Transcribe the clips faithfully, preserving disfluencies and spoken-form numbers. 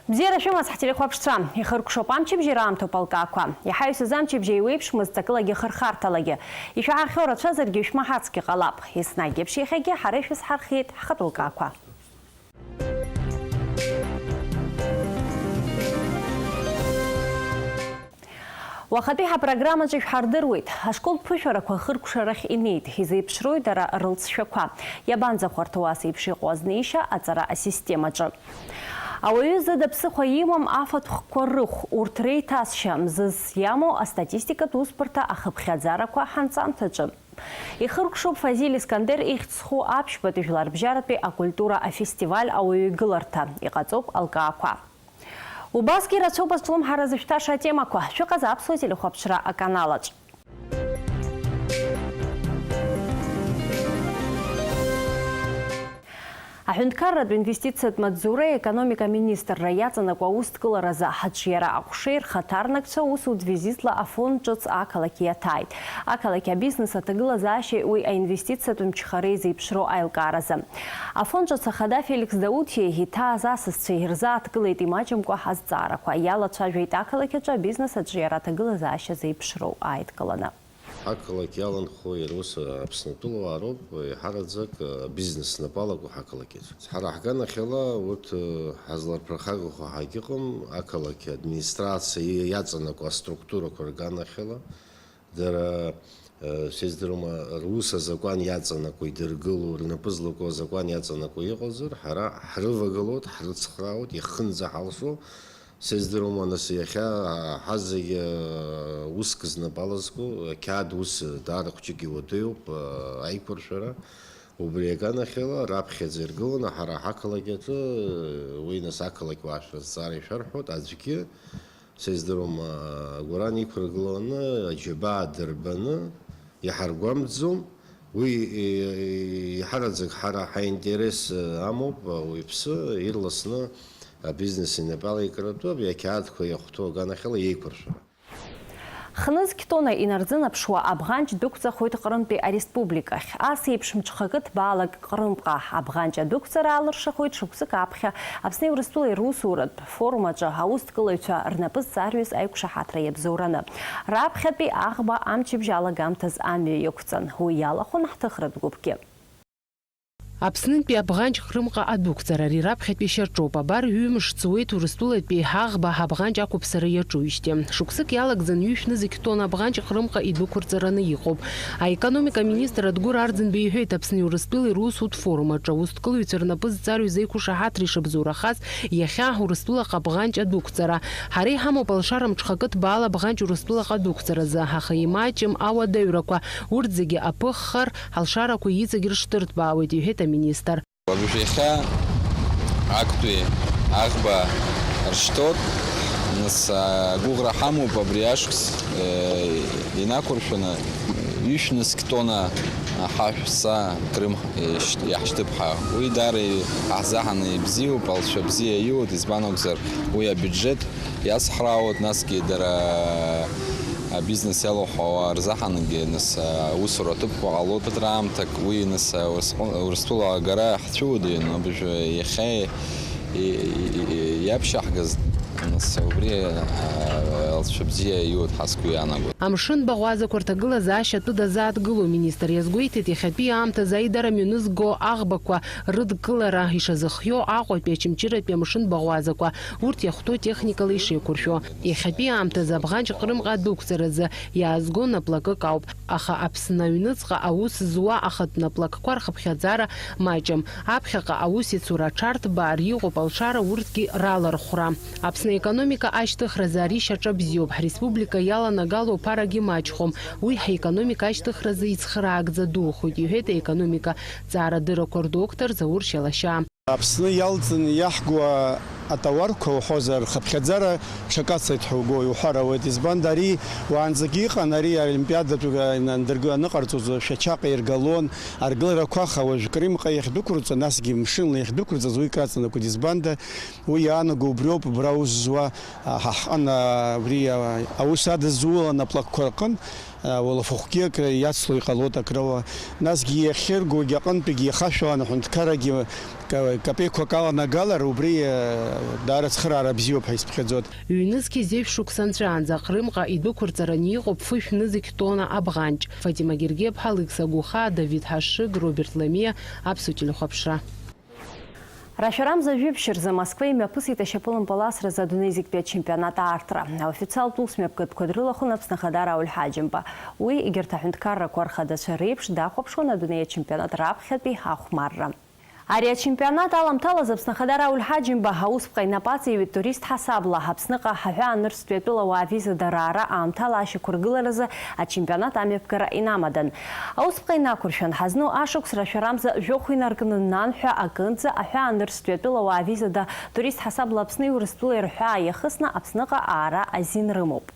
Бзиара шәымаз, ҳтелехәаԥшцәа! Ихыркәшоуп амчыбжьи раамҭоуп алкаақәа. Иҳаҩсыз амчыбжьы еиуеиԥшмызт акылагьы хырхарҭалагьы. Ишәаҳахьоу рацәазаргьы шәмаҳацгьы ҟалап. Еснагь еиԥш иахьагьы ҳара ишәызҳархиеит ҳхатә лкаақәа. Уахатәи ҳапрограммаҿы ишәҳардыруеит, ашколтә ԥышәарақәа ахыркәшарахь инеит, изеиԥшроуи дара рылҵшәақәа, иабанӡахәарҭоу ас еиԥш иҟоу азнеишьа аҵара асистемаҿы? Ауаҩы зыда ԥсыхәа имам афатәқәа рыхә, урҭ реиҭасшьа, мзызс иамоу астатистикатә усбарҭа ахыԥхьаӡарақәа ҳанҵамҭаҿы. Ихыркәшоуп Фазиль Искандер ихьӡ зху аԥшьбатәи жәларбжьаратәи акультура афестиваль ауаҩы игыларҭа, иҟаҵоуп алкаақәа. Убасгьы ирацәоуп азҿлымҳара зышәҭаша атемақәа. Шәыҟаз аԥсуа телехәаԥшра аканалаҿ. Аҳәынҭқарратә инвестициатә маҵзуреи аекономика аминистрра иаҵанакуа аусҭкыларазы аҿиара аҟәшеи рхаҭарнакцәа усутә визитла Афон ҿыц ақалақь иаҭааит. Ақалақь абизнес аҭагылазаашьеи уи аинвестициатә мчхареи зеиԥшроу аилкааразы. Афон ҿыц ахада Феликс Даутиа иҭааз асасцәа ирзааҭгылеит имаҷымкәа ҳазҵаарақәа. Иалацәажәеит ақалақь аҿы абизнес аҿиара аҭагылазаашьа зеиԥшроу ааидкыланы. Ҳақалақь иаланхо иара ус Аԥснытәылауаа роуп, еиҳараӡак абизнес знапы алаку ҳақалақь аҿы. Ҳара ҳганахьала урҭ, э, ҳазларԥырхагахо ҳагьыҟам, ақалақь администрациа иаҵанакуа аструктурақәа рганахьала. Дара, э, сыздыруама, рус азакәан иаҵанакуа идыргыло, рнапы злаку азакәан иаҵанакуа иҟазар, ҳара ҳрывагылоит, ҳрыцхраауеит, иахынӡаҳалшо. Сыздыруама, нас, иахьа, а, ҳазегьы, э, уск знапы алазку, ақьаад ус даара хәҷык иуадаҩуп, э, аиқәыршәара. Убри аганахьала, раԥхьаӡа иргыланы ҳара ҳақалақь аҿы, э, уи, нас, ақалақь уаа шәызҵаара ишәарҳәоит, аӡәгьы, сыздыруама, агәаран иқәыргыланы, аџьабаа дырбаны, иҳаргәамҵӡом. Уи, э, иҳараӡак ҳара ҳаинтерес, э, амоуп, э, уаҩԥсы ирласны абизнес инапы алаикратәы, абри ақьаадқәа иахәҭоу аганахьала иеиқәыршәара. Хнызқь тонна инарзынаԥшуа абӷанҷ дәықәҵахоит Ҟрымтәи ареспубликахь. Ас еиԥш мҽхакы ҭбаалак Ҟрымҟа абӷанҷ адәықәҵара алыршахоит шықәсык аԥхьа Аԥсни Урыстәылеи русуратә форум аҿы аусҭкылаҩцәа рнапы зҵарҩыз аиқәшаҳаҭра иабзоураны. Раԥхьатәи аӷба амчыбжь алагамҭаз амҩа иқәҵан. Уи иалахәын ҳҭыхратә гәыԥгьы. Аԥснынтәи абӷанҷ Ҟрымҟа адәықәҵара ари раԥхьатәи шьаҿоуп. Абар, ҩымш ҵуеит Урыстәылатәи аӷба абӷанҷ ақәыԥсара иаҿуижьҭеи. Шықәсык иалагӡан ҩышәнызқь тонна абӷанҷ Ҟрымҟа идәықәырҵараны иҟоуп. Аекономика аминистр Адгәыр Арӡынба иҳәеит Аԥсни Урыстәылеи русутә форум аҿы аусҭкылаҩцәа рнапы зҵарҩыз аиқәшаҳаҭра ишабзоурахаз иахьа Урыстәылаҟа абӷанҷ адәықәҵара. Ҳара иҳамоуп алшара мҽхакы ҭбаала абӷанҷ Урыстәылаҟа адәықәҵаразы, аха имаҷым ауадаҩрақәа, урҭ зегьы аԥыххар, алшарақәа иҵегь рышьҭырҭбаауеит, иҳәеит аминистр. Уажә иахьа актәи аӷба ршьҭоит, нас, агәыӷра ҳамоуп абри ашықәс, э, инақәыршәаны ҩышәнызқь тонна ҳашәса Крым, э, шьҭ-, иаҳшьҭып ҳәа. Уи даара и-, ҳаҳзаҳаны ибзиоуп, алҵшәа бзиа иоуеит, избан акәзар, уи абиуџьеҭ иацҳраауеит, насгьы дара абизнес иалахәу ауаа рзаҳангьы, нас, аусура аҭыԥқәа ҟалоит ԥыҭраамҭак, уи, нас, Урыстәы-, Урыстәыла агара ҳцәыуадаҩын, абыржәы иахьа и-, и-, и-, иаԥшьаҳгаз, нас, убри, а, алҵшәа бзиа иуеит ҳәа сгәы иаанагоит. Амшын баӷәазақәа рҭагылазаашьа атәы дазааҭгыло аминистр иазгәеиҭеит, иахьатәи аамҭазы аидара мҩанызго аӷбақәа рыдкылара ишазыхиоу Аҟәатәи Очамчыратәи амшын баӷәазақәа, урҭ иахәҭоу техникала ишеиқәыршәо. Иахьатәи аамҭазы абӷанҷ Ҟрымҟа адәықәҵаразы иаазго наплакык ауп, аха Аԥсны аҩныҵҟа аус зуа ахатә наплакқәа рхыԥхьаӡара маҷым. Аԥхьаҟа аусеицура аҽарҭбаар иҟоуп алшара урҭгьы ралархәра. Аԥсны аекономика ашьҭыхразы ари шьаҿа бзиоуп, ҳреспублика иаланагало аԥарагьы маҷхом, уи ҳаекономика ашьҭыхразы ицхыраагӡа духоит, иҳәеит аекономика ҵаарадыррақәа рдоктор Заур Шьалашьаа. Аԥсны иалҵны иаҳго атауарқәа уҳәозар, рхыԥхьаӡара ҽакы ацлеит ҳәа угәы иуҳәар ауеит. Избанда ари уаанӡагьы иҟан, ари аолимпиадатә, а, нандырг-, аныҟарҵоз шәачаҟа иргалон аргыларақәа, аха уажә Крымҟа иахьдәықәырҵо, насгьы мшынла иахьдәықәырҵаз уи краҵанакуеит. Избанда уи иаанаго убриоуп, убра аус зуа, а, ҳа ҳҟын, а, абри, а, аус адызулан аплакқәа рҟын, а, уалафахәгьы акы иацло иҟалоит акрыла. Насгьы иахьыргогьы аҟынтәигьы ихашәаланы аҳәынҭқаррагьы ка-, капеиқәак аланагалар, убри, а, Даара ацхыраара бзиоуп ҳәа исыԥхьаӡоит. Ҩнызқьи зежә шықәса анҵәаанӡа Ҟрымҟа идәықәырҵара аниҟоуп фышә нызқь тонна абӷанҷ. Фатима Гергеԥҳа, Алықьса Гәыхаа, Давид Ҳашыг, Роберт Ламиа, Аԥсуа телехәаԥшра. Рашәарамза жәибжь рзы Москва имҩаԥысит ашьапылампыл асразы адунеи зегьтәи ачемпионат аартра. Аофициалтә усмҩаԥгатәқәа дрылахәын Аԥсны Ахада Рауль Ҳаџьымба. Уи, егьырҭ аҳәынҭқаррақәа рхадацәа реиԥш, дахәаԥшуан адунеи ачемпионат раԥхьатәи ахәмарра. Ари ачемпионат аламҭалаз Аԥсны Ахада Рауль Ҳаџьымба аусԥҟа инапы аҵеиҩит турист ҳасабла, Аԥсныҟа ҳаҳәаанырцәтәи атәылауаа виза дараара аамҭала ашьақәыргыларазы ачемпионат амҩаԥгара инамадан. Аусԥҟа инақәыршәан, ҳазну ашықәс рашәарамза жәохә инаркны нанҳәа акынӡа аҳәаанырцәтәи атәылауаа визада турист ҳасабла Аԥсни Урыстәылеи рҳәаа иахысны Аԥсныҟа аара азин рымоуп.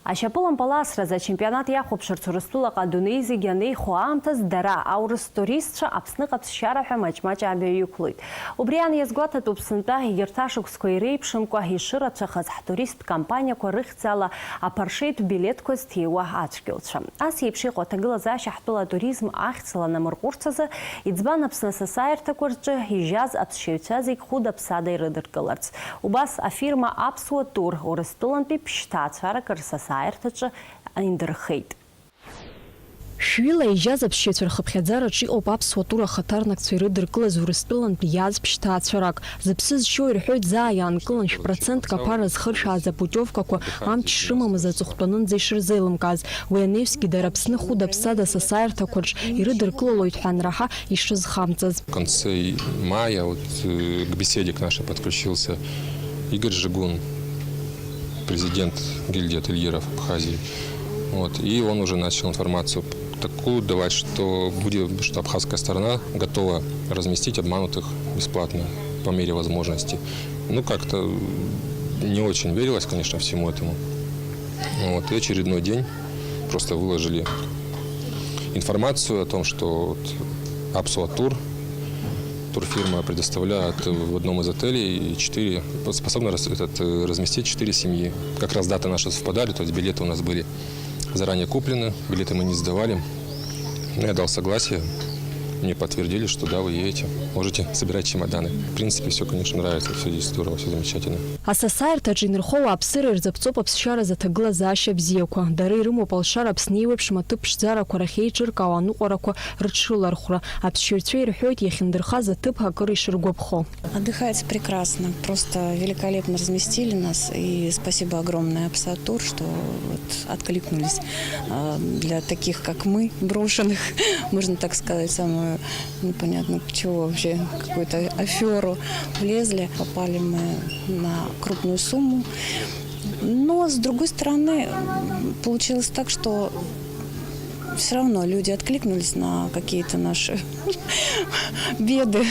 Ашьапылампыл асразы ачемпионат иахәаԥшырц Урыстәылаҟа адунеи зегьы анеихо аамҭаз дара, аурыс туристцәа, Аԥсныҟа ԥсшьара ҳәа маҷ-маҷ амҩа иқәлоит. Убри аан иазгәаҭатәуп сынтәа егьырҭ ашықәсқәа иреиԥшымкәа ишырацәахаз ҳтуристтә кампаниақәа рыхьӡала аԥаршеитә билеҭқәа зҭиуа ацәгьоуцәа. Ас еиԥш иҟоу аҭагылазаашьа ҳтәыла атуризм ахьӡала анамырҟәырц азы, иӡбан Аԥсны асасааирҭақәа рҿы ижьаз аԥсшьаҩцәа зегь хәыда-ԥсада ирыдыркыларц. Убас афирма Аԥсуа Тур Урыстәылантәи ԥшь-ҭаацәарак рсасааирҭаҿы индырхеит. Шәҩыла ижьаз аԥсшьаҩцәа рхыԥхьаӡараҿы иҟоуп Аԥсуа Тур ахаҭарнакцәа ирыдыркылаз Урыстәылантәи иааз ԥшь-ҭаацәарак. Зыԥсы зшьо ирҳәоит, заа иаанкылан шә-процентк аԥара зхыршәааз апутиовкақәа амч шрымамыз аҵыхәтәанынӡа ишырзеилымкааз. Уи анаҩсгьы дара Аԥсны хәыда-ԥсада асасааирҭақәа рҿы ирыдыркылалоит ҳәа анраҳа ишрызхамҵаз. В конце мая вот, э, к беседе к нашей подключился Игорь Жигун, президент гильдии ательеров Абхазии. Вот, и он уже начал информацию такую давать, что будет, что абхазская сторона готова разместить обманутых бесплатно, по мере возможности. Ну, как-то не очень верилось, конечно, всему этому. Вот, и очередной день просто выложили информацию о том, что вот Апсуа Тур, турфирма предоставляет в одном из отелей четыре, способна рас-, этот, э, разместить четыре семьи. Как раз даты наши совпадали, то есть билеты у нас были заранее куплены, билеты мы не сдавали. Но я дал согласие, мне подтвердили, что да, вы едете, можете собирать чемоданы. В принципе, все, конечно, нравится, все здесь здорово, все замечательно. Асасааирҭаҿы инырхо ауааԥсыра ирзаԥҵоуп аԥсшьаразы аҭагылазаашьа бзиақәа. Дара ирымоуп алшара Аԥсны еиуеиԥшым аҭыԥ ԥшӡарақәа рахь еиҿыркаау аныҟәарақәа рыҽрылархәра. Аԥсшьаҩцәа ирҳәоит, иахьындырхаз аҭыԥ акыр ишыргәаԥхо. Отдыхается прекрасно, просто великолепно разместили нас, и спасибо огромное Апсуа Тур, что вот откликнулись, а, для таких, как мы, брошенных, можно так сказать, самую непонятно чего вообще, какую-то аферу влезли. Попали мы на крупную сумму. Но, с другой стороны, получилось так, что все равно люди откликнулись на какие-то наши беды,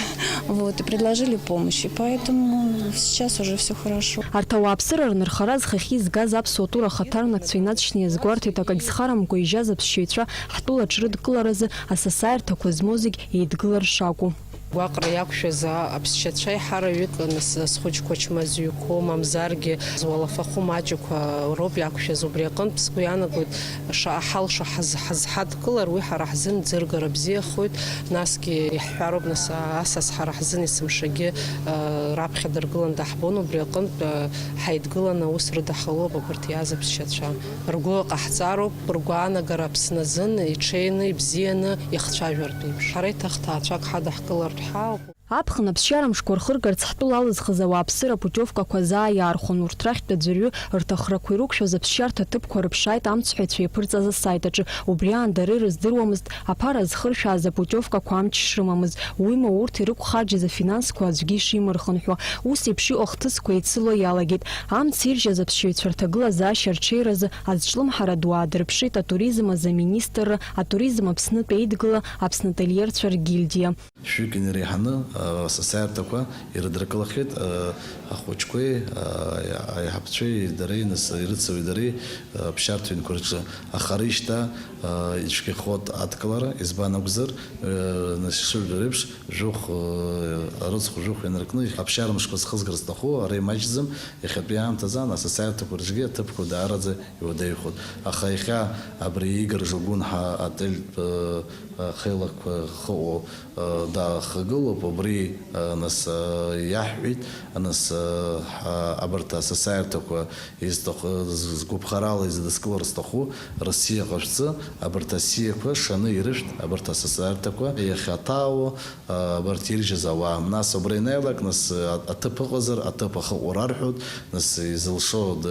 вот, и предложили помощь. И поэтому сейчас уже все хорошо. Арҭ ауааԥсыра рнырхара зхахьы изгаз Аԥсуа Тур ахаҭарнакцәа инаҵшьны иазгәарҭеит, акагь зхарамкәа ижьаз аԥсшьаҩцәа ҳтәыла аҽрыдкыларазы асасааирҭақәа змоу зегь еидгылар шакәу. Гәаҟра иақәшәаз аԥсшьацәа еиҳараҩык нас схәыҷқәа чмазаҩқәоу, мамзаргьы зуалафахәы маҷқәа роуп иақәшәаз. Убри аҟынтә сгәы иаанагоит, шаҟа ҳалшо ҳаз-, ҳазҳадкылар, уи ҳара ҳзын ӡыргара бзиахоит, насгьы иаҳҳәароуп, нас, асас ҳара ҳзын есымшагьы, а, раԥхьа дыргылан даҳбон, убри аҟынтә, а, ҳаидгыланы аус рыдаҳкылоуп абарҭ иааз аԥсшьацәа. Ргәы ҟаҳҵароуп, ргәаанагара Аԥсны азын иҽеины, ибзианы иахцәажәартә еиԥш. Ҳара иҭах ҭаацәак ҳадаҳкылартә ҳауп. Аԥхын аԥсшьара мшқәа рхыргарц ҳтәыла алызхыз ауааԥсыра апутиовкақәа заа иаархон, урҭ рахьтә аӡәырҩы рҭахрақәа ирықәшәаз аԥсшьарҭа ҭыԥқәа рыԥшааит амцҳәаҩцәа иаԥырҵаз асайт аҿы. Убри аан дара ирыздыруамызт аԥара зхыршәааз апутиовкақәа амч шрымамыз, уимоу урҭ ирықәхарџьыз афинансқәа аӡәгьы ишимырхынҳәуа. Ус еиԥш иҟоу ахҭысқәа еицыло иалагеит. Амц иржьаз аԥсшьаҩцәа рҭагылазаашьа арҽеиразы азҿлымҳара ду аадырԥшит атуризм азы аминистрра, атуризм Аԥснытә Еидгыла, Аԥсны ательерцәа ргильдиа. Шәҩык инареиҳаны, а, асасааирҭақәа ирыдыркылахьеит, а, ахәыҷқәеи, а, аиҳабцәеи дареи, нас, ирыцҳауеи дареи, а, ԥшьарҭа ҩнқәа рҿы. Аха ари шьҭа, а, ицәгьахоит адкылара, избан акәзар, а, нас, ишыжәдыруа еиԥш, жәохә, а, арыцхә жәохә ианаркны, аԥсшьара мшқәа зхызгарц зҭаху, ара имаҷӡам, иахьатәи аамҭазы, нас, асасааирҭақәа рҿгьы аҭыԥқәа даараӡа иуадаҩхоит. Аха иахьа абри Игорь Жигун ҳа отельтә, а, а, хеилакқәа хыҟоу, а, Дахагылоуп, убри, а, нас, а, иаҳҳәеит, нас, а, ҳа-, абарҭ асасааирҭақәа изҭаху, з-, згәаԥхарала изыдыскылар зҭаху Россиа ҟашәҵы, абарҭ асиақәа шаны ирышәҭ, абарҭ асасааирҭақәа иахьаҭаауа, а, абарҭ иржьыз ауаа. Нас убра ианааилак, нас, а, аҭыԥ ыҟазар, аҭыԥ ахыҟоу рарҳәоит, нас изылшо д-,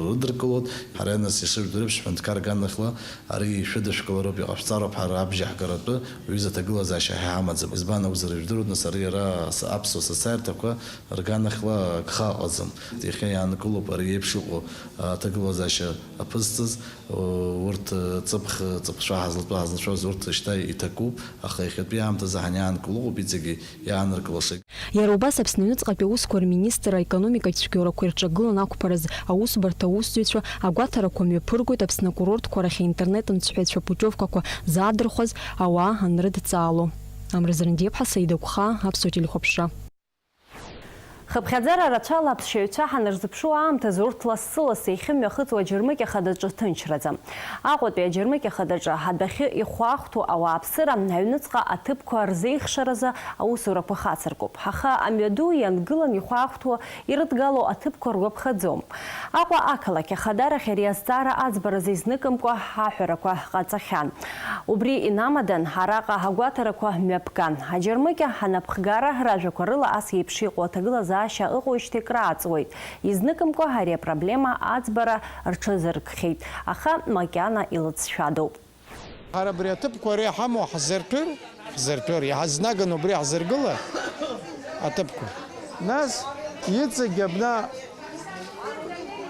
рыдыркылоит. Ҳара, нас, ишыжәдыруеиԥш, ҳәынҭқар аганахьла ари ишәыдышәкылароуп, иҟашәҵароуп ҳәа абжьаҳгаратәы уаҩы изы аҭагылазаашьа ҳамаӡам. Избан акәзар, ижәдыруеит, нас, ари ара с-, аԥсуа социаирҭақәа рганахьла агха ыҟаӡам. Иахьа иаанкылоуп ари еиԥш иҟоу аҭагылазаашьа аԥызҵаз, урҭ ҵыԥх, ҵыԥшәа ҳазлатәу, ҳазлацәажәоз урҭ шьҭа иҭакуп, аха иахьатәи аамҭазы ҳаниаанкыл ыҟоуп иҵегьы иааныркылаша. Иара убас Аԥсны аҩныҵҟатәи аусқәа рминистр, аекономикатә цәгьоурақәа ирҿагылан ақәԥараз аусбарҭа аусзуҩцәа агәаҭарақәа мҩаԥыргоит Аԥсны акурортқәа рахь аинтернет амцҳәаҩцәа апутиовкақәа заадырхәаз ауаа анрыдҵаало. Амра Зырндиаԥҳа, Саида Гәхаа, Аԥсуа телехәаԥшра. Хыԥхьаӡара рацәала аԥсшьаҩцәа ҳанырзыԥшу аамҭазы урҭ лассы-лассы иахьымҩахыҵуа аџьармыкьа хадаҿы ҭынчраӡам. Аҟәатәи аџьармыкьа хадаҿы адәахьы ихәаахәҭоу ауааԥсыра аҩныҵҟа аҭыԥқәа рзеихшаразы аусурақәа хацыркуп. Ҳаха амҩаду иангылан ихәаахәҭуа ирыдгало аҭыԥқәа ргәаԥхаӡом. Аҟәа ақалақь ахадарахь ари азҵаара аӡбаразы изныкымкәа аҳәарақәа ҟаҵахьан. Убри инамадан, араҟа агәаҭарақәа мҩаԥган. Аџьармыкьа анапхгара ражәақәа рыла ас еиԥш иҟоу аҭагылазаашьа ыҟоижьҭеи крааҵуеит. Изныкымкәа ари апроблема аӡбара рҽазыркхьеит, аха макьана илыҵшәадоуп. Ҳара абри аҭыԥқәа ара иҳамоу ҳзырҭәыр, ҳзырҭәыр, иҳазнаган убри ҳзыргыла аҭыԥқәа. Нас иҵегь абна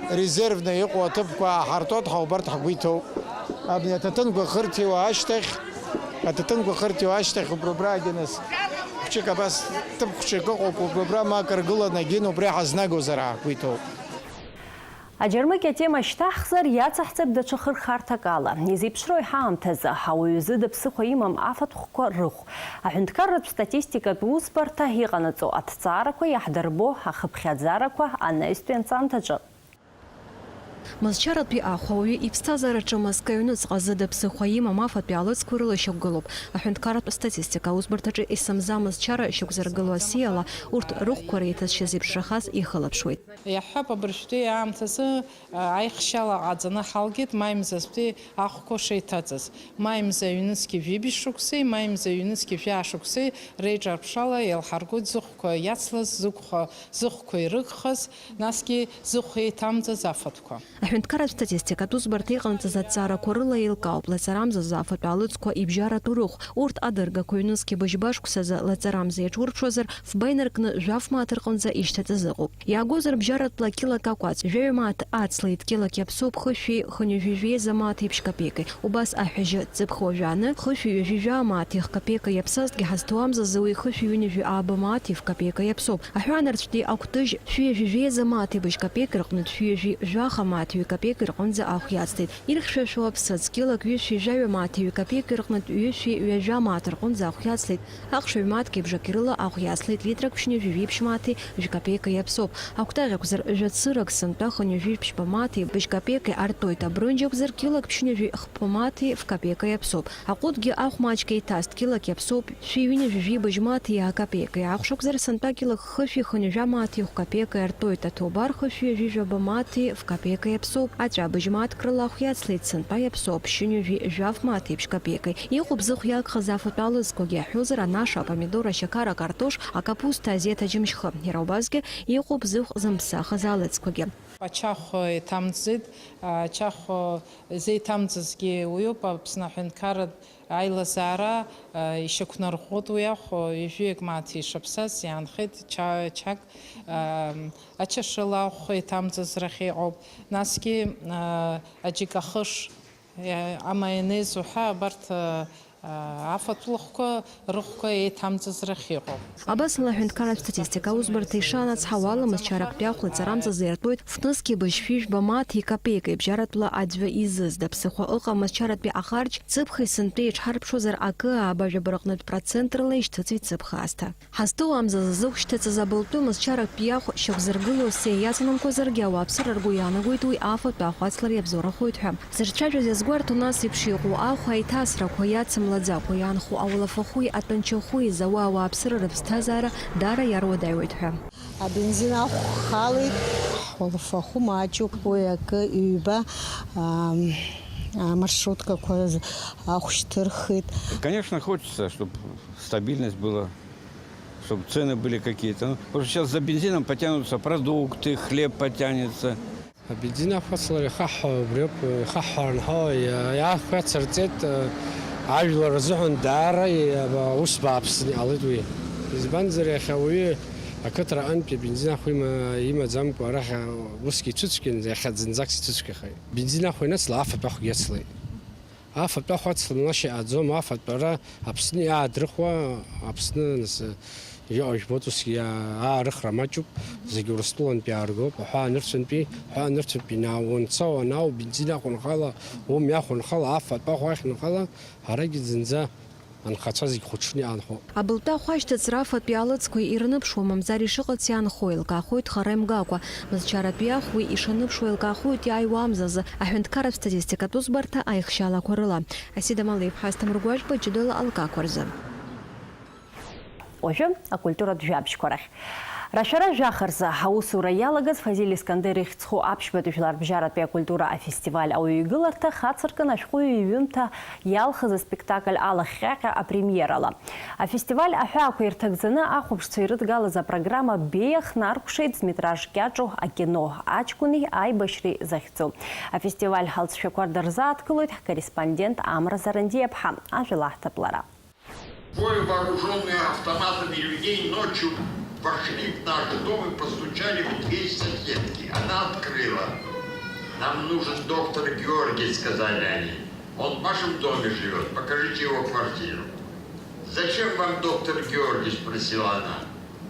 резервны иҟоу аҭыԥқәа ааҳартуеит, ҳаубарҭ ҳгәы иҭоуп. Абни аҭаҭынқәа хырҭиуа ашьҭахь, аҭаҭынқәа хырҭиуа ашьҭахь убра, убраагьы нас хәҷык абас, ҭыԥ хәҷык ыҟоуп, убра, убра ма акыр гыланы агьын убри ҳазнагозар ҳгәы иҭоуп. Аџьармыкьа атема шьҭаҳхзар, иацаҳҵап даҽа хырхарҭак ала. Изеиԥшроу ҳаамҭазы, ауаҩы зыда ԥсыхәа имам афатәқәа рыхә. Аҳәынҭқарратә статистикатә усбарҭа иҟанаҵо аҭҵаарақәа иаҳдырбо ахыԥхьаӡарақәа анаҩстәи анҵамҭаҿы. Мызчаратәи ахә ауаҩы иԥсҭазаараҿы мызкы аҩныҵҟа зыда ԥсыхәа имам афатәи алыҵқәа рыла ишьақәгылоуп. Аҳәынҭқарратә статистика аусбарҭаҿы есымза мызчара шьақәзыргыло асиала урҭ рыхәқәа реиҭасшьа зеиԥшрахаз ихылаԥшуеит. Иаҳҳәап, абыржәтәи аамҭазы, а, аихшьала ҟаҵаны ҳалгеит, маи мзазтәи ахәқәа шеиҭаҵыз. Маи мза ҩнызқьи жәибжь шықәсеи, маи мза ҩнызқьи жәаа шықәсеи реиҿарԥшрала еилҳаргоит зыхәқәа иацлаз, зықәха-, зыхәқәа ирыгхаз, насгьы зыхә еиҭамҵаз афатәқәа. Аҳәынҭқарратә статистикатә усбарҭа иҟанаҵаз аҭҵаарақәа рыла еилкаауп лаҵарамзазы афатә алыҵқәа ибжьаратәу рыхә. Урҭ адыргақәа ҩнызқьи быжьба шықәсазы лаҵарамза иаҿурԥшуазар, фба инаркны жәаф мааҭ рҟынӡа ишьҭаҵаз ыҟоуп. Иаагозар, бжьаратәла килак акәац, жәаҩа мааҭ ацлеит, килак иаԥсоуп хышәи хынҩажәи жәеиза мааҭи ԥшь-капеики. Убас аҳәажьы ҵыԥх уажәааны, хышәи ҩажәи жәаа мааҭи хкапеика иаԥсазҭгьы, ҳазҭоу амзазы уи хышәи ҩынҩажәи ааба мааҭи фкапеика иаԥсоуп. Аҳәаанырцәтәи акәтыжь шәи ҩажәи жәеиза мааҭи быжь капеик рҟнытә шәи ҩажәи жәаха мааҭи ҩ-капеик рҟынӡа ахә иацлеит. Ирхьшәашәо аԥсыӡ килак ҩышәи жәаҩа мааҭи ҩ-капеик рҟнытә ҩышәи ҩажәа мааҭ рҟынӡа ахә иацлеит. Аҟшаҩ мааҭгьы бжаки рыла ахә иацлеит, литрак ԥшьынҩажәи жәиԥшь мааҭи жәкапеикеи иаԥсоуп. Акәтаӷь акәзар, жәа цырак, сынтәа хынҩажәи ԥшьба мааҭи быжь капеикеи арттоит, абрынџь акәзар, килак ԥшьынҩажәи хԥа мааҭи фкапеикеи иаԥсоуп. Аҟәыдгьы ахә маҷк еиҭаст, килак иаԥсоуп шәи ҩынҩажәи жәибжь мааҭи иа капеикеи, ахәшә акәзар, сынтәа килак хышәи хынҩажәа мааҭи хәкапеикеи арттоит, аҭоубар хышәи ҩажәи жәаба мааҭи фкапеикеи иаԥсоуп. Аҵәа быжь мааҭк рыла ахә иацлеит, сынтәа иаԥсоуп ԥшьынҩажәи жәаф мааҭи ԥшь капеикеи. Иҟоуп зыхә иагхаз афатә алыҵқәагьы, иаҳҳәозар, анаша, апомидор, ашьақар, акартош, акапуста, азеҭ аџьымшьхы. Иара убасгьы иҟоуп зыхә зымԥсахыз алыҵқәагьы. Ачахә еиҭамҵӡеит, ачахә зеиҭамҵызгьы уиоуп, Аԥсны аҳәынҭқарратә аилазаара, а, ишьақәнарӷәӷәоит уи ахә, ҩажәиак мааҭ ишаԥсаз иаанхеит ча-, чак, а, ачашыла ахә еиҭамҵыз рахь иҟоуп, насгьы, а, аџьыкахыш, а, амаионез уҳәа, абарҭ, а, афатә лыхәқәа рыхәқәа еиҭамҵыз рахь иҟоуп. Абасала, аҳәынҭқарратә статистика аусбарҭа ишаанацҳауа ала, мызчарактәи ахә лаҵарамзазы иартуеит фнызқьи быжьшәи жәба мааҭи капеикеи, бжьаратәла аӡәы изызда ԥсыхәа ыҟам, мызчаратәи ахарџь, ҵыԥхи сынтәеи иҽҳарԥшуазар, акы ааба жәаба рҟнытә процент рыла ишьҭыҵуеит ҵыԥх аасҭа. Ҳазҭоу амзазы зыхә шьҭыҵыз абылтәы мызчарактәи ахә шьақәзыргылоу асиа иацанамкуазаргьы, ауааԥсыра ргәы иаанагоит уи афатә ахә ацлар иабзоурахоит ҳәа. Зырцәажәаз иазгәарҭон ас еиԥш иҟоу ахә аиҭасрақәа иацым Лаӡакәа иаанхо ауалафахәи атәанчахәи зауа ауааԥсыра рыԥсҭазаара даара иаруадаҩуеит ҳәа. Абензин ахә халеит, ҳуалафахәы маҷуп, уи акы ҩба, ам, амаршруткақәа ахә шьҭырхит. Конечно, хочется, чтобы стабильность была, чтобы цены были какие-то. Ну, потому что сейчас за бензином потянутся продукты, хлеб потянется. Абензин ахәацлара ихаҳҳәо убриоуп, ихаҳҳәо анҳәо, иа-, иаахәацырҵеит, ажәлар рзыҳәан даара, иа-, ус бааԥсны иҟалеит уи. Избанзар, иахьа ауаҩы ақыҭра аҟынтәи абензин ахә има-, имаӡамкәа арахь усгьы ицәыцәгьан, иахьа зынӡак сицәыцәгьахеит. Бензин ахә ианацла, афатә ахәгьы иацлеит. Афатә ахә ацланы лашьа иҟаӡом, афатә ара Аԥсны иаадрыхуа, Аԥсны, нас, иҟоу жәбоит, усгьы иа-, аарыхра маҷуп, зегьы Урыстәылантәи иааргоуп, аҳәаа нырцәынтәи, аҳәаа нырцәынтәи наа-, уанца, уанаау, бензин ахәынхала, умҩа ахәынхала, афатә ахә ахьынхала, ҳарагьы зынӡа анхацәа зегь хәаҽны иаанхоуп. Абылтәы ахә ашьҭыҵра афатәи алыҵқәеи ирныԥшуа, мамзар ишыҟац иаанхо еилкаахоит хара имгакәа. Мызчаратәи ахә уи ишаныԥшуа еилкаахоит иааиуа амзазы, аҳәынҭқарратә статистикатә усбарҭа аихшьалақәа рыла. Асида Малеиԥҳа, Асҭамыр Гәажәба, џьыдала алкақәа рзы. Уажәы акультуратә жәабжьқәа рахь. Рашәара жәаха рзы аусура иалагаз Фазиль Искандер ихьӡ зху аԥшьбатәи жәларбжьаратәи акультура афестиваль ауаҩы игыларҭа хацыркын ашәҟәыҩҩы иҩымҭа иалхыз аспектакль Алахьҟьаҟьа апремиерала. Афестиваль аҳәаақәа ирҭагӡаны ахәаԥшцәа ирыдгалаз апрограмма беиа хнаркәшеит зметраж кьаҿу акино Аҷкәыни аибашьреи захьӡу. Афестиваль ҳалҵшәақәа дырзааҭгылоит ҳкорреспондент Амра Зарандиаԥҳа. Ажәа лаҳҭап лара. Двое вооружённые автоматами людей ночью вошли в наш дом и постучали в дверь соседки. Она открыла. «Нам нужен доктор Георгий», — сказали они. «Он в вашем доме живёт. Покажите его квартиру». «Зачем вам доктор Георгий?» — спросила она.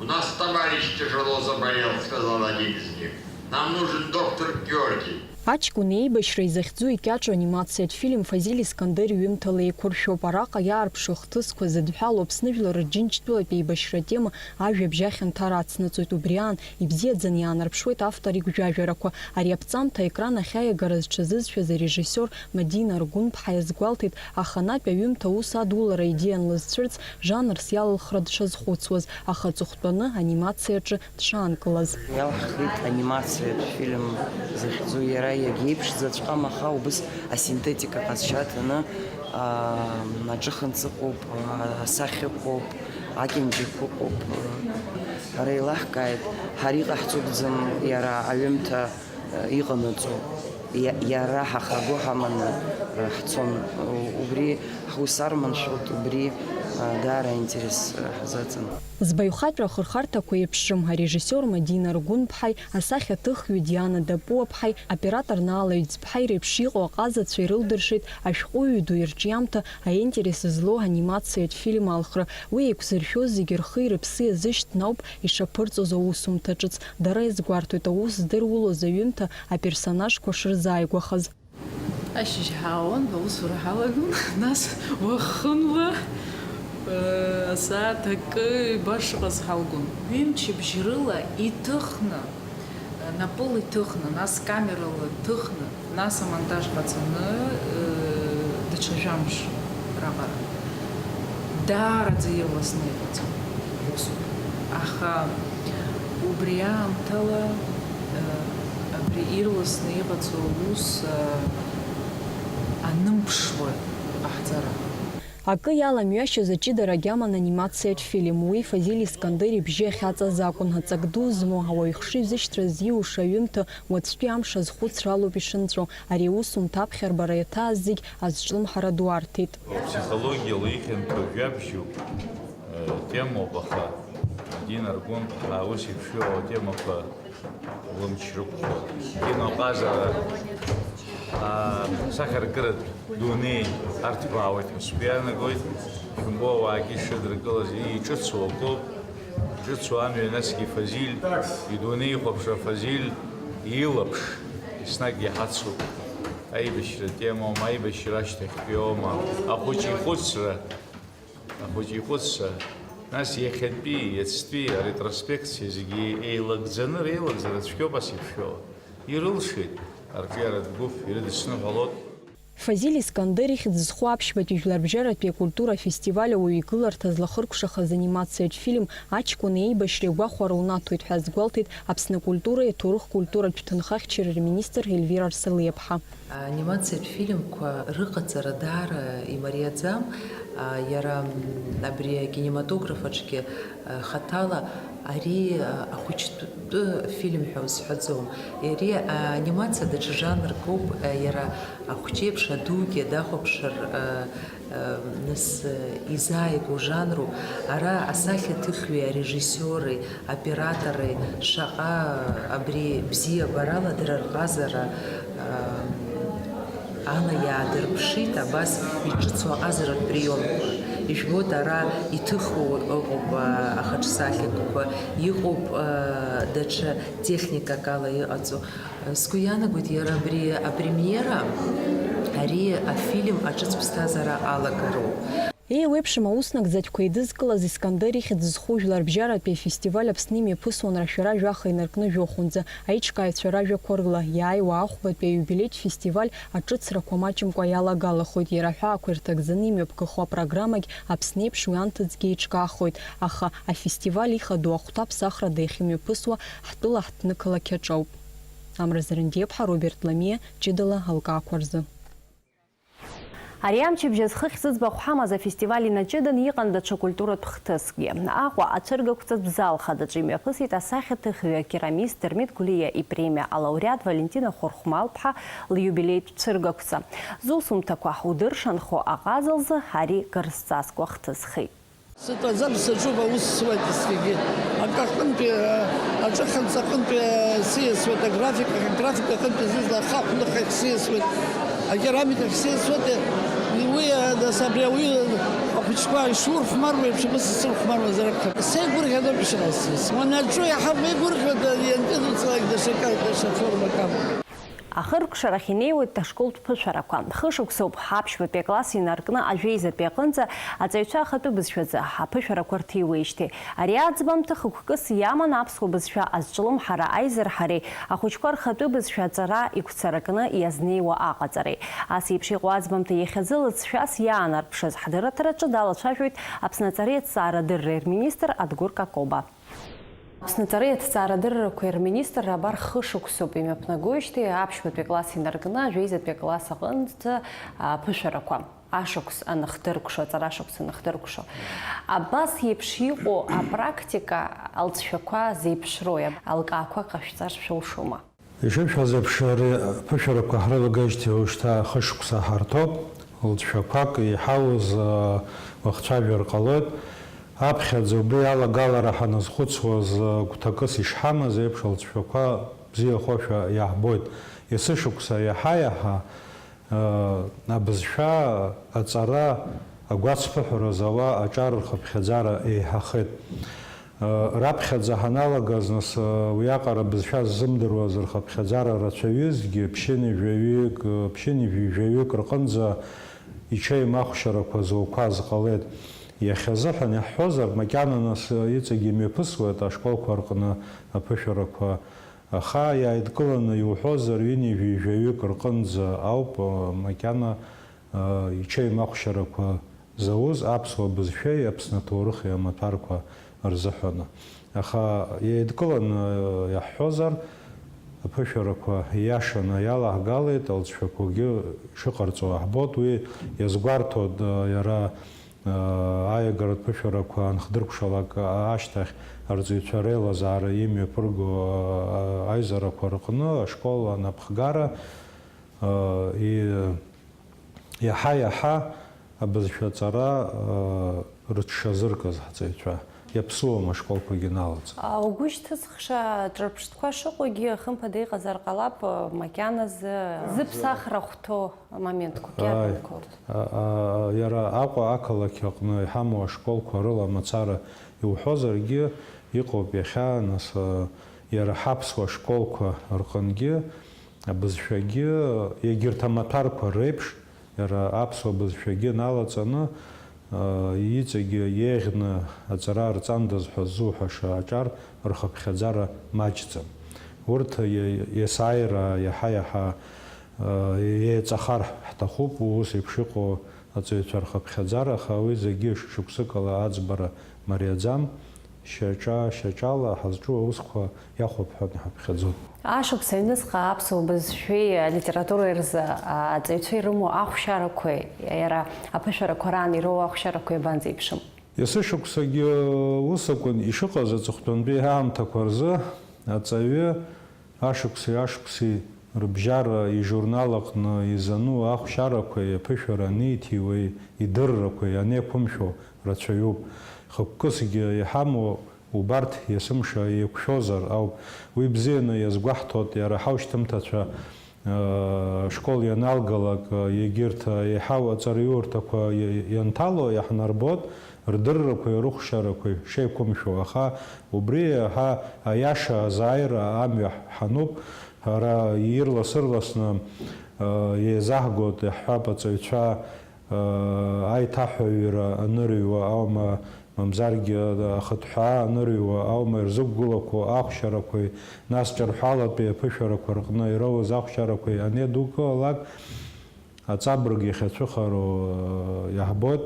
«У нас товарищ тяжело заболел», — сказал один из них. «Нам нужен доктор Георгий». Аҷкәын еибашьра изахьӡу икьаҿу анимациатә фильм Фазиль Искандер иҩымҭала еиқәыршәоуп. Араҟа иаарԥшу ахҭысқәа зыдҳәалоу Аԥсны жәлар рџьынџьтәылатә еибашьратә тема ажәабжь ахьанҭара ацнаҵоит. Убри аан, ибзиаӡаны иаанарԥшуеит автор игәжәажәарақәа. Ари аԥҵамҭа аекран ахь аиагара зҽазызшәаз арежиссиор Мадина Аргәынԥҳа иазгәалҭеит, аханатә аҩымҭа аус адулара аидеиан лызцәырҵ, жанрс иалылхра дшазхәыцуаз, аха аҵыхәтәаны анимациаҿы дшаанкылаз. Иалҳхит анимациатә фильм захьӡу, иара иагьеиԥшӡаҵәҟьам, аха убыс асинтетика ҟазшьа ҭаны, аа, аҿыхынҵа ыҟоуп, аа, асахьа ыҟоуп, акьанџьақәа ыҟоуп. Ҳара еилаҳкааит, ҳара иҟаҳҵогӡам иара аҩымҭа, э, иҟанаҵо. Иа-, иара ҳахаго ҳаманы, э, ҳцон. У-, убри ҳус арманшәалт, убри, э, даара аинтерес, э, ҳзаҵан. Збаҩхатәра ахырхарҭақәа еиԥшым, арежиссиор Мадина Аргәынԥҳаи асахьаҭыхҩы Диана Дапуаԥҳаи, оператор Наала Ҩӡԥҳаи реиԥш иҟоу аҟазацәа ирылдыршеит ашәҟәыҩҩы ду ирҿиамҭа аинтерес злоу анимациатә фильм алхра. Уи еиқәзыршәоз зегьы рхи рыԥси азышьҭны ауп ишаԥырҵоз аусумҭа ҿыц. Дара иазгәарҭоит аус здыруаз аҩымҭа аперсонажқәа шырзааигәахаз. Ашьыжь ҳаауан, аусура ҳалагон, нас уахынла, э, асааҭ акы ибар шыҟаз ҳалгон. Ҩымчыбжь рыла иҭыхны, э, напыла иҭыхны, нас камерала иҭыхны, нас амонтаж ҟаҵаны, э, даҽа жәамш раҟара. Даараӡа ирласны иҟаҵан аусура. Аха убри аамҭала, э, абри ирласны иҟаҵоу аус, э, анымԥшуа иҟаҳҵара. Акы иаламҩашьоз аҷыдарагь аман анимациатә фильм. Уи Фазиль Искандер ибжьы ахьаҵаз акәын. Аҵак ду змоу, ауаҩ ихшыҩзышьҭра зиуша аҩымҭа уаҵәтәи амш азхәыцра алоуп ишынҵәо. Ари аусумҭа аԥхьарбара иаҭааз зегь азҿлымҳара ду арҭеит. Аԥсихологиала ихьанҭоу жәабжьуп, э, темоуп, аха Мадина Аргәынԥҳа ус еиԥш иҟоу атемақәа лымч рықәхоит. Киноҟазара, а, сахьаркыратә дунеи арҭбаауеит ҳәа сгәы иаанагоит. Шәымбо, ауаагьы шрыдыркылаз, иҿыцу акоуп, иҿыцу амҩа, насгьы Фазиль, идунеихәаԥшра Фазиль илаԥш еснагь иҳацуп. Аибашьра темоума, аибашьра ашьҭахьтәиоума, ахәыҷы ихәыцра, ахәыҷы ихәыцра, нас иахьатәи, иацтәи аретроспекциа зегьы еилагӡаны, реилагӡара цәгьоуп ас еиԥшәала. Ирылшеит арҿиаратә гәыԥ, ирыдысныҳәалоит. Фазиль Искандер ихьӡ зху аԥшьбатәи жәларбжьаратәи акультура афестиваль ауаҩы игыларҭа злахыркәшахаз анимациатә фильм «Аҷкәын еибашьра» игәахәара унаҭоит ҳәа азгәалҭеит Аԥсны акультуреи аҭоурых-культуратә ҭынхахьчареи рминистр Ельвира Арсалиаԥҳа. Анимациатә фильмқәа рыҟаҵара даара имариаӡам. А, иара, м, абри акинематограф аҿгьы, а, хаҭала ари, а, ахәыҷтәы фильм ҳәа узҳәаӡом. Ари анимациа даҽа жанрк ауп, а, иара ахәҷеиԥш адугьы дахәаԥшыр, а, а, нас, а, изааигәоу жанроуп. Ара асахьаҭыхҩи арежиссиори, аоператори шаҟа абри бзиабарала дара рҟазара, а, ала иаадырԥшит абас иҿыцу аҟазаратә приемқәа. Ижәбоит, ара иҭыху ыҟоуп, а, ахаҿсахьақәақәа, иҟоуп, а, даҽа техникак ала иҟаҵо. Сгәы иаанагоит, иара абри апремиера, ари афильм аҿыц ԥсҭазаара алагароуп. Еиуеиԥшым ауснагӡатәқәа еидызкылаз Искандер ихьӡ зху жәларбжьаратәи афестиваль Аԥсны имҩаԥысуан рашәара жәаха инаркны жәохәынӡа, аиҿкааҩцәа ражәақәа рыла, иааиуа ахәбатәи аиубилеитә фестиваль аҿыцрақәа маҷымкәа иалагалахоит, иара аҳәаақәа ирҭагӡаны имҩаԥгахо апрограммагь Аԥсны еиԥш уи анҭыҵгьы еиҿкаахоит, аха афестиваль ихадоу ахәҭа ԥсахрада иахьымҩаԥысуа ҳтәыла ҳҭнықалақь аҿоуп. Амра Зарандиаԥҳа, Роберт Ламиа, ҷыдала алкаақәа рзы. Ари амчыбжь азы хыхь зыӡбахә ҳамаз афестиваль инаҷыданы иҟан даҽа культуратә хҭыскгьы. Аҟәа ацәыргақәҵатә зал хадаҿы имҩаԥысит асахьаҭыхҩы, акерамист Дырмит Гәлиа ипремиа алауреат Валентина Хәырхәмал-ԥҳа лиубилеитә цәыргақәҵа. Зусумҭақәа удыршанхо аҟаза лзы ари кыр зҵазкуа хҭысхеит. Сытәаӡам, саҿуп, аус суеит есқьынгьы. Акы аҟынтәи, а, аҿыханҵа аҟынтәи, а, сиасуеит, аграфика, аграфика аҟынтәи зызла ахаҳә ныхахь сиасуеит, акерамикахь сиасуеит, уи, а, нас абри ауаҩы ахәыҷқәа ишурхәмаруа еиԥш, абас исырхәмаруазар акәхап. Сеигәырӷьаноуп ишыҟасҵаз. Уанаҿу иаҳа уеигәырӷьоит, ианкыдуҵалак даҽакы, даҽа формак амоуп. Ахыркәшарахь инеиуеит ашколтә ԥышәарақәа. Хышықәсоуп аԥшьбатәи акласс инаркны ажәеизатәи аҟынӡа аҵаҩцәа ахатәы бызшәазы аԥышәарақәа рҭиуеижьҭеи. Ари аӡбамҭа хықәкыс иаман аԥсуа бызшәа азҿлымҳара аизырҳареи ахәыҷқәа рхатәы бызшәа аҵара игәцаракны иазнеиуа аҟаҵареи. Ас еиԥш иҟоу аӡбамҭа иахьазы лыҵшәас иаанарԥшыз ҳдырраҭараҿы далацәажәоит Аԥсны аҵареи аҭҵаарадырреи рминистр Адгәыр Какоба. Аԥсны аҵареи аҭҵаарадыррақәеи рминистр абар хышықәсоуп имҩаԥнагоижьҭеи аԥшьбатәи акласс инаркны ажәеизатәи акласс аҟынӡа аԥышәарақәа, ашықәс аныхдыркәшо, аҵарашықәс аныхдыркәшо. Абас еиԥш иҟоу апрактика алҵшәақәа зеиԥшроуи, алкаақәа ҟашәҵар шәылшома? Ишышәҳәаз еиԥш, ари аԥышәарақәа ҳрылагеижьҭеи уажәшьҭа хышықәса ҳарҭоуп. Лҵшәақәак иҳауз, а, уахцәажәар ҟалоит. Аԥхьаӡа убри алагалара ҳаназхәыцуаз, а, гәҭакыс ишҳамаз еиԥш, лҵшәақәа бзиахошәа иаҳбоит. Есышықәса иаҳа-иаҳа, а, абызшәа аҵара агәацԥыҳәара зауа аҿар рхыԥхьаӡара еиҳахеит. Раԥхьаӡа ҳаналагаз, нас, уиаҟара бызшәа ззымдыруаз рхыԥхьаӡара рацәаҩызгьы, ԥшьынҩажәаҩык, ԥшьынҩажәаҩык рҟынӡа ичеимахәшьарақәа зуқәаз ҟалеит. Иахьазыҳәан иаҳҳәозар, макьана, нас, иҵегь имҩаԥысуеит ашколқәа рҟны аԥышәарақәа. Аха иааидкыланы иуҳәозар, ҩынҩажәаҩык рҟынӡа ауп, макьана, ичеимахәшьарақәа зауз аԥсуа бызшәеи Аԥсны аҭоурыхи амаҭәарқәа рзыҳәаны. Аха еидкыланы иаҳҳәозар, аԥышәарақәа ииашаны иалаҳгалеит, алҵшәақәагьы шыҟарҵо аҳбоит. Уи иазгәарҭоит, иара, аиагаратә ԥышәарақәа анхдыркәшалак ашьҭахь арҵаҩцәа реилазаара имҩаԥырго аизарақәа рҟны ашкол анапхгара, и-, Иаҳа-иаҳа абызшәа аҵара, ыы, рыҽшазыркыз ҳҵаҩцәа, иаԥсуам ашколқәагьы налаҵаны. А, угәы шьҭызхша ҿырԥштәқәа шыҟоугьы, хымԥада иҟазар ҟалап, ы, макьаназы зыԥсахра хәҭоу моментқәак. Ааи. Иарбанқәоу урҭ? А, а, иара Аҟәа ақалақь аҟны иҳамоу ашколқәа рыла мацара иуҳәозаргьы, иҟоуп иахьа, нас, ы, иара ҳаԥсуа школқәа рҟынгьы, абызшәагьы, егьырҭ амаҭәарқәа реиԥш, иара аԥсуа бызшәагьы налаҵаны, аа, иҵегьы еиӷьны аҵара рҵандаз ҳәа ззуҳәаша аҿар рхыԥхьаӡара маҷӡам. Урҭ иа-, иесааира иаҳа-иаҳа, Еиҵахар ҳҭахуп ус еиԥш иҟоу аҵаҩцәа рхыԥхьаӡара, аха уи зегьы шықәсыкала аӡбара мариаӡам. Шьаҿа, шьаҿала ҳазҿу аусқәа иахәап ҳәа ҳаԥхьаӡоит. Ашықәс аҩныҵҟа аԥсуа бызшәеи алитературеи рзы аҵаҩцәа ирымоу ахәшьарақәеи, иара аԥышәарақәа раан ироуа ахәшьарақәеи абанӡеиԥшым? Есышықәсагьы ус акәын ишыҟаз аҵыхәтәантәи аамҭақәа рзы, аҵаҩы ашықәси ашықәси рыбжьара ижурнал аҟны изану ахәшьарақәеи аԥышәара аниҭиуеи идыррақәеи анеиқәымшәо рацәаҩуп. Хықәкысгьы иҳамоу убарҭ есымша еиқәшәозар ауп. Уи бзианы иазгәаҳҭоит иара ҳаушьҭымҭацәа, э, школ ианалгалак, э, егьырҭ, э, еиҳау аҵараиурҭақәа иа-, ианҭало иаҳнарбоит рдыррақәеи рыхәшьарақәеи шеиқәымшәо, аха убри еиҳа аиаша азааира амҩа ҳануп. Ҳара ирлас-ырласны, э, еизаҳгоит, иаҳҳәап, аҵаҩцәа, э, аиҭаҳәаҩра анырыҩуа аума, мамзаргьы ахыҭҳәаа анырыҩуа аума ирзықәгылақәоу ахәшьарақәеи, нас ҿырҳәалатәи аԥышәарақәа рҟны ироуз ахәшьарақәеи анеидукылалак, аҵабырг иахьацәыхароу, э, иаҳбоит.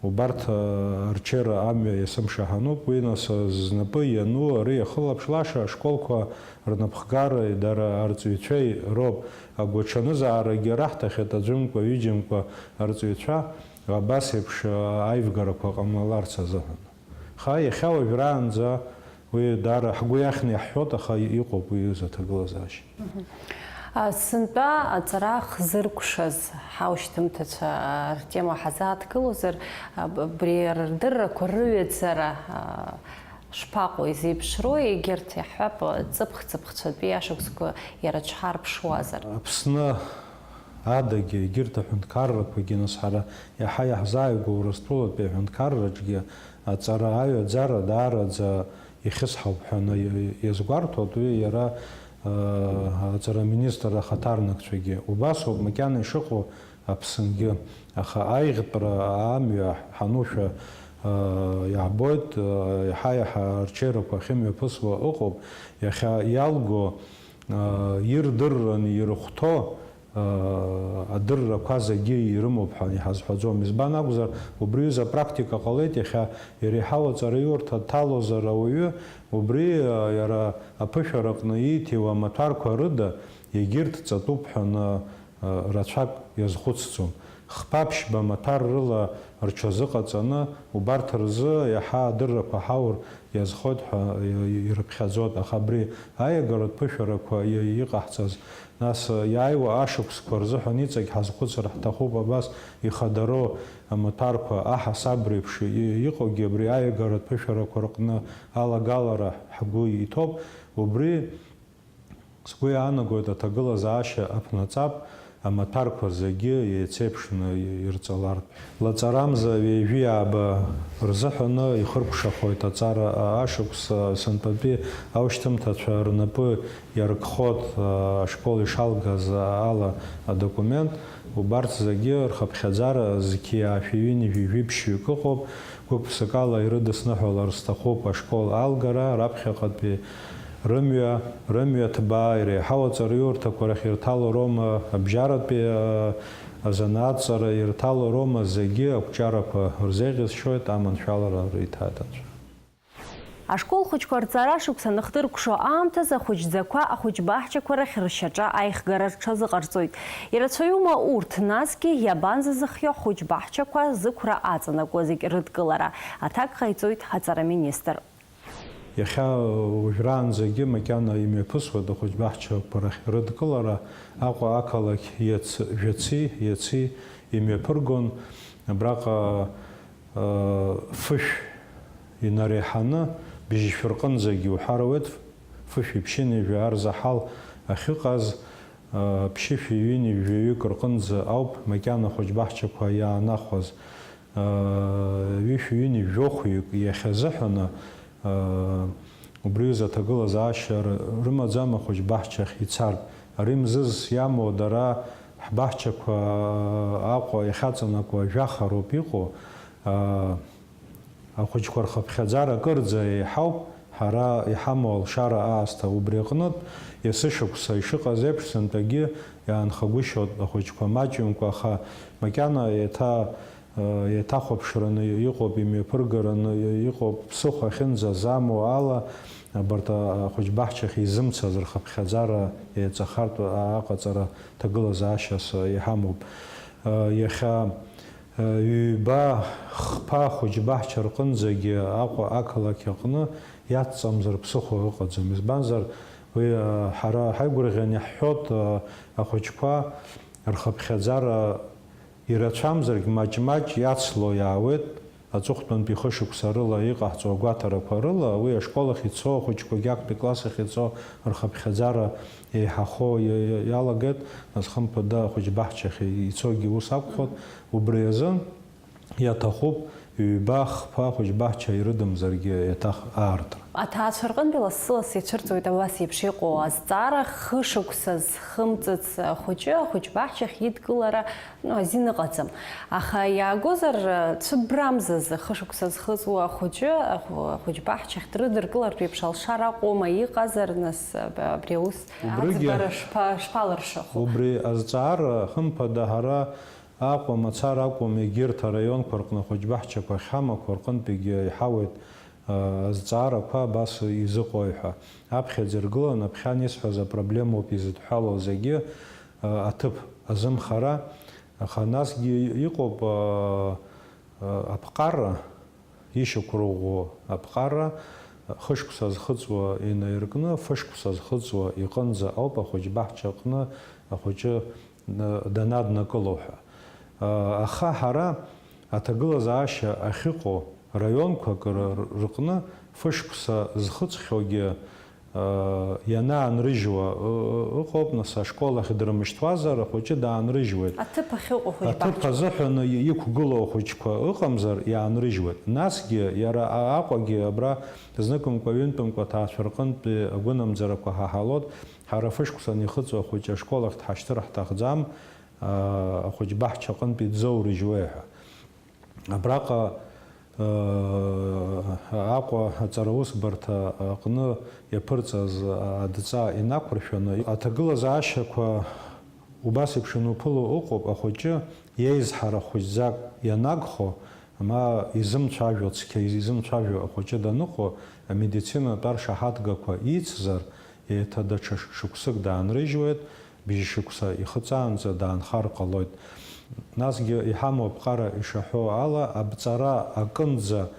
Убарҭ, э, арҽеира амҩа есымша ҳануп, уи нас, э, знапы иану ари иахылаԥшлаша ашколқәа рнапхгареи дара арҵаҩцәеи роуп. Агәаҽанызаарагьы раҳҭахьеит аӡәымкәа, ҩыџьамкәа арҵаҩцәа абас еиԥш, э, аивгарақәа ҟамлаларц азыҳәан. Аха иахьа уажәраанӡа уи даара ҳгәы иахьны иаҳҳәоит, аха иҟоуп уи изы аҭагылазаашьа. Мгм. А, сынтәа аҵара хзыркәшаз ҳаушьҭымҭацәа, а, ртема ҳазааҭгылозар, а, б-, абри рдыррақәа рыҩаӡара, а, шԥаҟоу, изеиԥшроу, егьырҭ, иаҳҳәап, ҵыԥх-ҵыԥхцәатәи ашықәсқәа иара ҽҳарԥшуазар? Аԥсны адагьы, егьырҭ аҳәынҭқаррақәагьы, нас ҳара иаҳа иаҳзааигәоу Урыстәылатәи аҳәынҭқарраҿгьы аҵара аҩаӡара даараӡа ихьысҳауп ҳәа ана-, иазгәарҭоит уи иара, аа, аҵара аминистр ахаҭарнакцәагьы. Убасоуп макьана ишыҟоу Аԥсынгьы. Аха аиӷьтәра амҩа ҳанушәа, аа, иаҳбоит, аа, иаҳа-иаҳа арҽеирақәа ахьымҩаԥысуа ыҟоуп. Иахьа иалго, аа, ирдырран ирыхәҭоу, адыррақәа зегьы ирымоуп ҳәа иҳазҳәаӡом. Избан акәзар, убри аҩыза апрактика ҟалеит, иахьа иреиҳау аҵараиурҭа дҭалозар ауаҩы, убри, а, иара аԥышәараҟны ииҭиуа амаҭәарқәа рыда, егьырҭ ҵатәуп ҳәа ны, а, рацәак иазхәыцӡом. Хԥа-ԥшьба амаҭәар рыла рҽазыҟаҵаны, убарҭ рзы иаҳа адыррақәа ҳаур иазхоит ҳәа ирыԥхьаӡоит, аха абри аиагаратә ԥышәарақәа иҟаҳҵаз, нас иааиуа ашықәсқәа рзыҳәан иҵегь ҳазхәыцыр ҳҭахуп, абас ихадароу амаҭәарқәа аҳасабреиԥш иҟоугьы абри аиагаратә ԥышәарақәа рҟны алагалара ҳгәы иҭоуп, убри Сгәы иаанагоит, аҭагылазаашьа аԥнаҵап, амаҭәарқәа зегьы еицеиԥшны ирҵалартә. Лаҵарамза ҩажәи ааба рзыҳәаны ихыркәшахоит аҵара ашықәс, сынтәатәи аушьҭымҭацәа рнапы иаркхоит, ашкол ишалгаз ала адокумент. Убарҭ зегьы рхыԥхьаӡара зқьи аашәи ҩынҩажәи жәиԥшьҩык ыҟоуп. Гәык-ԥсыкала ирыдысныҳәалар сҭахуп ашкол алгара, раԥхьаҟатәи рымҩа, рымҩа ҭбаа, иреиҳау аҵараиурҭақәа рахь ирҭало роума, абжьаратәи, а, азанааҭҵара ирҭало роума, зегьы ақәҿиарақәа рзеиӷьасшьоит, аманшәалара риҭааит анцәа. Ашкол хәыҷқәа рҵара шықәса аныхдыркәшо аамҭазы ахәыҷӡақәа ахәыҷбаҳчақәа рахь ршьаҿа аихгара рҽазыҟарҵоит. Ирацәаҩума урҭ, насгьы иабанӡазыхио ахәыҷбаҳчақәа зықәра аҵанакуа зегь рыдкылара? Аҭак ҟаиҵоит аҵара министр. Иахьа уажәраанӡагьы макьана имҩаԥысуеит ахәыҷбаҳчақәа рахь рыдкылара. Аҟәа ақалақь иац-, жәаци иаци имҩаԥыргон. Абраҟа Фышә инареиҳаны бжьышә рҟынӡагьы уҳәар ауеит, фышәи ԥшьынҩажәи арзаҳал ахьыҟаз, ԥшьышәи ҩынҩажәи жәаҩык рҟынӡа ауп макьана ахәыҷбаҳчақәа иаанахәаз. Ҩышәи ҩынҩажәи жәохәҩык иахьазыҳәаны, убри азы аҭагылазаашьа рымаӡам ахәыҷбаҳчахь ицартә. Ари мзызс иамоу дара ҳбаҳчақәа Аҟәа иахьаҵанакуа жәаха роуп иҟоу. Ахәыҷқәа рхыԥхьаӡара акырӡа еиҳауп, Ҳара иҳамоу алшара аасҭа убри аҟнытә, есышықәса ишыҟаз еиԥш, сынтәагьы иаанхагәышьоит ахәыҷқәа маҷымкәа, аха макьана еиҭа, еиҭахәаԥшраны иҟоуп, имҩаԥыргараны иҟоуп, ԥсыхәа ахьынӡазамоу ала, абарҭ ахәыҷбаҳчахь изымцаз рхыԥхьаӡара еиҵахартә аҟаҵара ҭагылазаашьас иҳамоуп. Иахьа Ҩба, хԥа ахәыҷбаҳча рҟынӡагьы Аҟәа ақалақь аҟны иаҵҵамзар ԥсыхәа ыҟаӡам. Избанзар, уи, ҳара ҳаигәырӷьан иаҳҳәоит, ахәыҷқәа рхыԥхьаӡара ирацәамзаргь маҷ-маҷ иацло иаауеит, аҵыхәтәантәи хышықәса рыла иҟаҳҵо агәаҭарақәа рыла, уи ашкол ахь ицо ахәыҷқәагьы актәи класс ахь ицо рхыԥхьаӡара еиҳахо иалагеит, нас хымԥада ахәыҷбаҳчахь ицогьы ус акәхоит, убри азы иаҭахуп ҩба-хԥа хәыҷбаҳча ирыдымзаргьы еиҭах аартра. Аҭаацәа рҟынтәи лассы-лассы ицәырҵуеит абас еиԥш иҟоу азҵаара, хышықәса зхымҵыц ахәыҷы ахәыҷбаҳчахь идкылара, ну, азин ыҟаӡам. Аха иаагозар, цәыббрамзазы хышықәса зхыҵуа ахәыҷы ахә-, ахәыҷбаҳчахь дрыдыркылартә еиԥш алшара аҟоума иҟазар, нас, аб-, абри аус Убригьы аӡбара шԥа-, шԥалыршахо? Убри азҵаара, хымԥада, ҳара Аҟәа мацара акәым, егьырҭ араионқәа рҟны ахәыҷбаҳчақәа ахьҳамақәа рҟынтәигьы иҳауеит, а, азҵаарақәа абас изыҟои ҳәа. Аԥхьаӡа иргыланы, аԥхьан исҳәаз апроблемоуп изыдҳәалоу зегьы, а, аҭыԥ азымхара, аха насгьы иҟоуп, а, а, аԥҟара, ишьақәрыӷәӷәо аԥҟара, хышықәса зхыҵуа инаиркны, фышықәса зхыҵуа иҟынӡа ауп ахәыҷбаҳча аҟны ахәыҷы данаднакыло ҳәа. Аха ҳара аҭагылазаашьа ахьыҟоу раионқәак ры-, рыҟны фышықәса зхыҵхьоугьы, ианаанрыжьуа ы-, ы-, ыҟоуп, нас ашкол ахь дрымышьҭуазар, ахәыҷы даанрыжьуеит. Аҭыԥ ахьыҟоу ахәыҷбаҳча. Аҭыԥ азыҳәан и-, иқәгылоу ахәыҷқәа ыҟамзар, иаанрыжьуеит. Насгьы иара а-, Аҟәагьы абра зныкымкәа-ҩынтәымкәа аҭаацәа рҟынтәи агәынамӡарақәа ҳаҳалоит. Ҳара фышықәса анихыҵуа ахәыҷы ашкол ахь дҳашьҭыр ҳҭахӡам, аа, ахәыҷбаҳча аҟынтәи дзоурыжьуеи ҳәа. Абраҟа, аа, Аҟәа аҵараусбарҭа аҟны иаԥырҵаз адҵа инақәыршәаны, аҭагылазаашьақәа убас еиԥш иануԥыло ыҟоуп, ахәыҷы иеизҳара хәыҷӡак ианагхо, ма изымцәажәо, цқьа изымцәажәо ахәыҷы даныҟоу, амедицинатә аршаҳаҭгақәа ицзар, еиҭа даҽа ш-, шықәсык даанрыжьуеит, бжьшықәса ихыҵаанӡа даанхар ҟалоит. Насгьы иҳамоу аԥҟара ишаҳәо ала, абҵара акынӡа,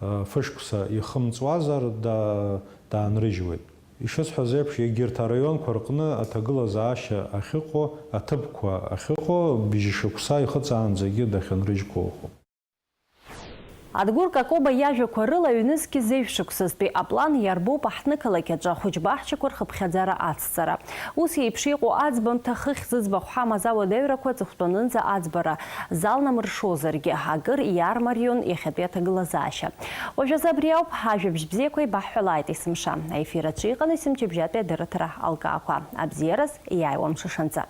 ы, фышықәса ихымҵуазар, да-, даанрыжьуеит. Ишысҳәаз еиԥш, егьырҭ араионқәа рҟны аҭагылазаашьа ахьыҟоу, аҭыԥқәа ахьыҟоу, бжьшықәса ихыҵаанӡагьы дахьынрыжьқәоу ыҟоуп. Адгәыр Какоба иажәақәа рыла, ҩнызқьи зеижә шықәсазтәи аплан иарбоуп аҳҭнықалақь аҿы ахәыҷбаҳчақәа рхыԥхьаӡара ацҵара. Ус еиԥш иҟоу аӡбамҭа хыхь зыӡбахә ҳамаз ауадаҩрақәа аҵыхәтәанынӡа аӡбара залнамыршозаргьы, акыр иаармарион иахьатәи аҭагылазаашьа. Уажәазы абри ауп, ажәабжь бзиақәа ибаҳҳәалааит есымша. Аефир аҿы иҟан есымчыбжьатәи адырраҭара алкаақәа. Абзиараз, иааиуа мшышанҵа.